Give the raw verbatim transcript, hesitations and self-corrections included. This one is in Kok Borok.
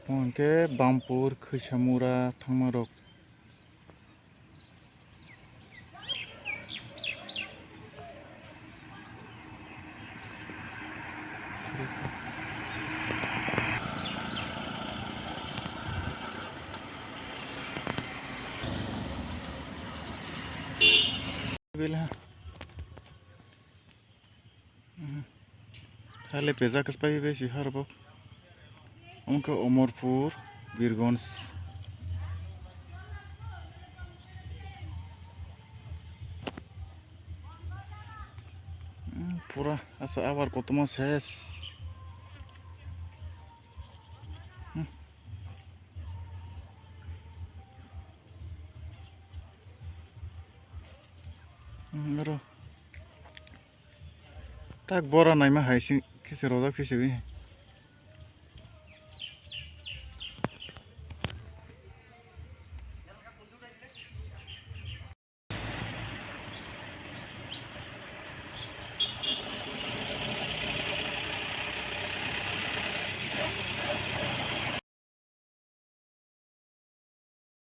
Hwnkhe Bampur, Khwisamura thangmarok. Hale pejak khe pai bai si harbo. Wngkha Omorpur, Birgonj. Hmm, pura asa abar kotorma ses. Hmm. Hmm, aro. Tak bora naima hai sing khe se rojak phi sibui.